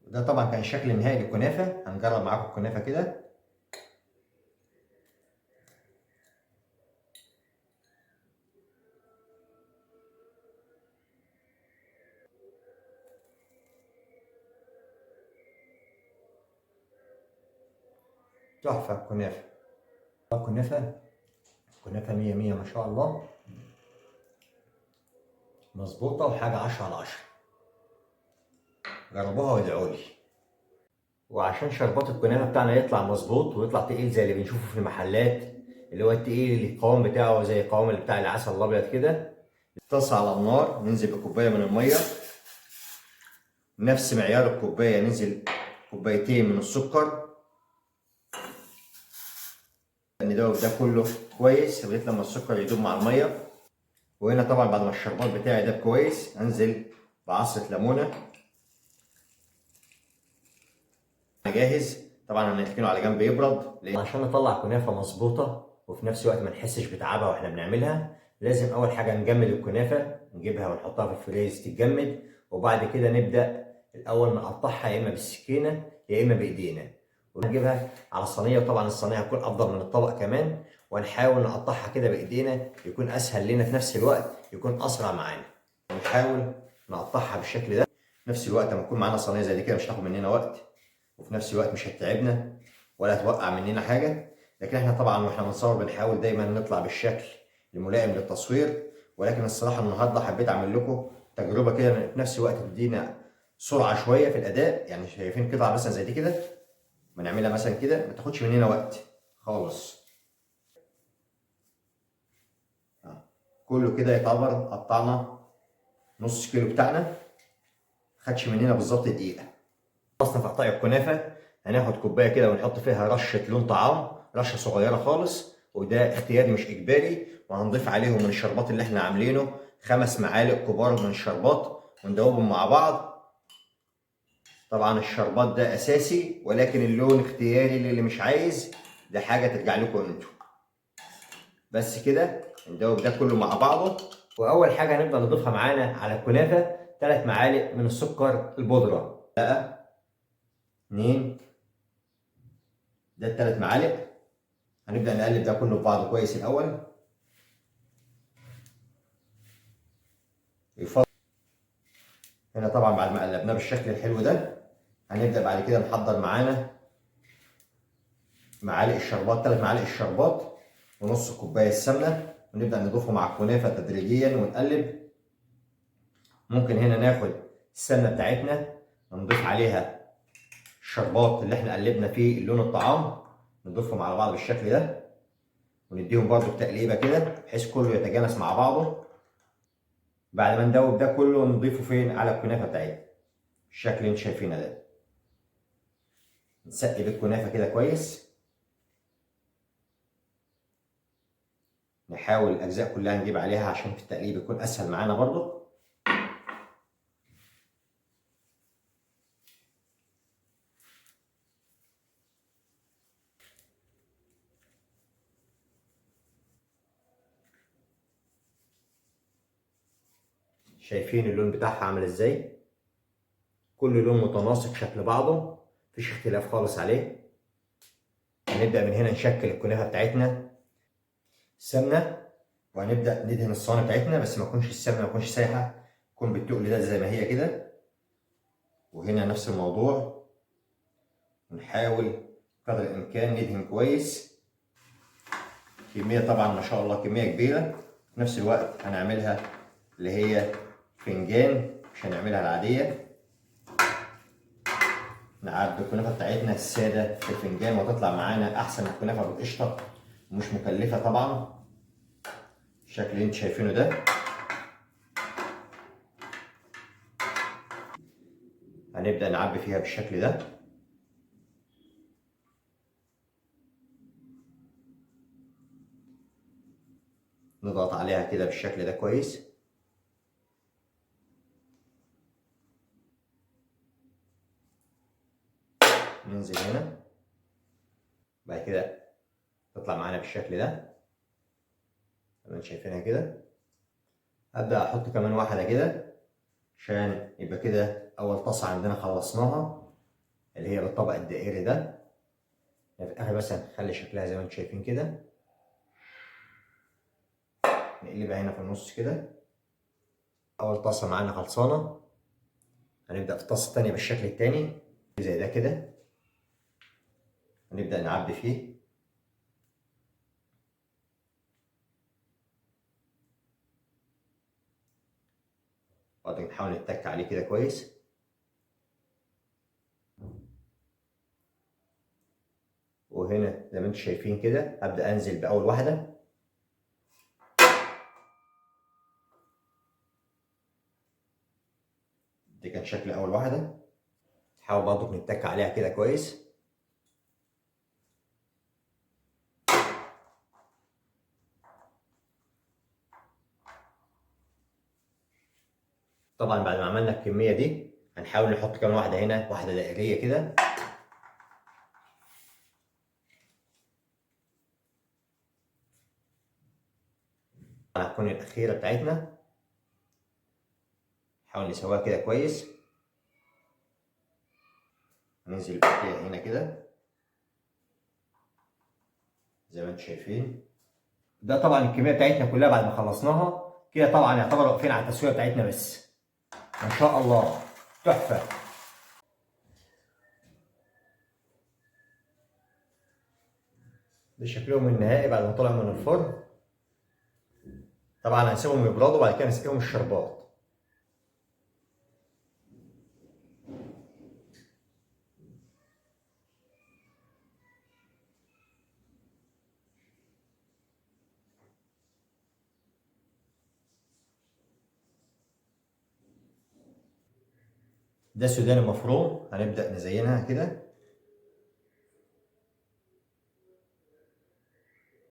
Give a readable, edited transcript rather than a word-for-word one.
وده طبعا كان الشكل النهائي للكنافه. هنجرب معاكم الكنافه كده. تحفة الكنافه، الكنافه كنافه 100 100 ما شاء الله، مظبوطة وحاجه 10 على 10. جربوها وادعوا لي. وعشان شربات الكنافه بتاعنا يطلع مظبوط ويطلع تقيل زي اللي بنشوفه في المحلات، اللي هو التقيل اللي القوام بتاعه زي القوام اللي بتاع العسل الابيض كده، طاسه على النار، ننزل بكوبايه من المية، نفس معيار الكوباية ننزل كوبايتين من السكر، ندوب ده كله كويس لغاية لما السكر يدوب مع المية. وهنا طبعا بعد ما الشربات بتاعي ده كويس، انزل بعصره ليمونه جاهز. طبعا هنركنه على جنب يبرد، لان عشان نطلع كنافه مظبوطة وفي نفس الوقت ما نحسش بتعبها واحنا بنعملها، لازم اول حاجة نجمد الكنافه، نجيبها ونحطها في الفريز تتجمد، وبعد كده نبدا الاول نقطعها يا اما بالسكينة يا اما بايدينا، ونجيبها على صينية. وطبعا الصينية هتكون افضل من الطبق كمان، ونحاول نقطعها كده بايدينا، يكون اسهل لنا في نفس الوقت، يكون اسرع معانا. ونحاول نقطعها بالشكل ده. في نفس الوقت لما يكون معانا صينية زي دي كده مش هتاخد مننا وقت، وفي نفس الوقت مش هتتعبنا ولا هتوقع مننا حاجة. لكن احنا طبعا واحنا بنصور بنحاول دايما نطلع بالشكل الملائم للتصوير، ولكن الصراحة النهارده حبيت اعمل لكم تجربه كده في نفس الوقت تدينا سرعة شوية في الاداء. يعني شايفين قطعه مثلا زي دي كده، بنعملها مثلا كده ما تاخدش مننا وقت خالص. كله كده يعتبر قطعنا نص كيلو بتاعنا، خدش مننا بالظبط دقيقة. خلصنا تقطيع الكنافه، هناخد كوباية كده ونحط فيها رشه لون طعام، رشه صغيرة خالص، وده اختياري مش اجباري. وهنضيف عليهم من الشربات اللي احنا عاملينه 5 معالق كبار من الشربات، وندوبهم مع بعض. طبعا الشربات ده اساسي، ولكن اللون اختياري للي مش عايز، ده حاجة ترجع لكم انتوا. بس كده ندوب ده كله مع بعضه. واول حاجة هنبدا نضيفها معانا على الكنافه 3 معالق من السكر البودره، 2، ده 3 معالق. هنبدا نقلب ده كله في بعضه كويس الاول. يفضل هنا طبعا بعد ما قلبناه بالشكل الحلو ده، هنبدا بعد كده نحضر معانا معالق الشربات، 3 معالق الشربات ونص كوباية السمنة، ونبدا نضيفه مع الكنافه تدريجيا ونقلب. ممكن هنا ناخد السمنة بتاعتنا نضيف عليها الشربات اللي احنا قلبنا فيه اللون الطعام، نضيفهم على بعض بالشكل ده، ونديهم برضو تقليبه كده بحيث كله يتجانس مع بعضه. بعد ما ندوب ده كله نضيفه فين؟ على الكنافه بتاعتنا بالشكل اللي انتوا شايفينه ده. نسقي بالكنافه كده كويس، نحاول الاجزاء كلها نجيب عليها عشان في التقليب يكون اسهل معانا برضو. شايفين اللون بتاعها عامل ازاي؟ كل لون متناسق شكل بعضه، مفيش اختلاف خالص عليه. هنبدأ من هنا نشكل الكنافة بتاعتنا سمنة، وهنبدأ ندهن الصينية بتاعتنا، بس ما تكونش السمنة ما تكونش سايحة، تكون بالتقل ده زي ما هي كده. وهنا نفس الموضوع، ونحاول قدر الإمكان ندهن كويس. كمية طبعا ما شاء الله كمية كبيرة، في نفس الوقت هنعملها اللي هي فنجان، مش هنعملها العادية. نعبي الكنافة بتاعتنا السادة في الفنجان، وتطلع معانا أحسن من الكنافة بالقشطة، ومش مكلفة طبعا. الشكل اللي انتوا شايفينه ده. هنبدأ نعبي فيها بالشكل ده. نضغط عليها كده بالشكل ده كويس. ننزل هنا، بعد كده تطلع معانا بالشكل ده زي ما انتم شايفينها كده. هبدأ احط كمان واحدة كده عشان يبقى كده اول طاسة عندنا خلصناها. اللي هي بالطبق الدائري ده. في الاخر بس هنخلي شكلها زي ما انتم شايفين كده، نقلبها هنا في النص كده. اول طاسه معانا خلصانه. هنبدا في الطاسه الثانية بالشكل الثاني زي ده كده، هنبدا نعبي فيه. بعدين نحاول نتك عليه كده كويس. وهنا زي ما انتم شايفين كده هبدأ انزل بأول واحدة. دي كان شكل أول واحدة. نحاول برضه نتك عليها كده كويس. طبعا بعد ما عملنا الكمية دي هنحاول نحط كمان واحدة هنا، واحدة دائرية كده. هتكون الأخيرة بتاعتنا. نحاول نسويها كده كويس. ننزل فيها هنا كده زي ما انتم شايفين. ده طبعا الكمية بتاعتنا كلها بعد ما خلصناها كده، طبعا يعتبر واقفين على التسوية بتاعتنا بس. ما شاء الله تحفة. ده شكلهم النهائي بعد ما طلعوا من الفرن. طبعا هنسيبهم يبردوا وبعد كده نسقيهم الشربات. ده سوداني مفروم، هنبدأ نزينها كده.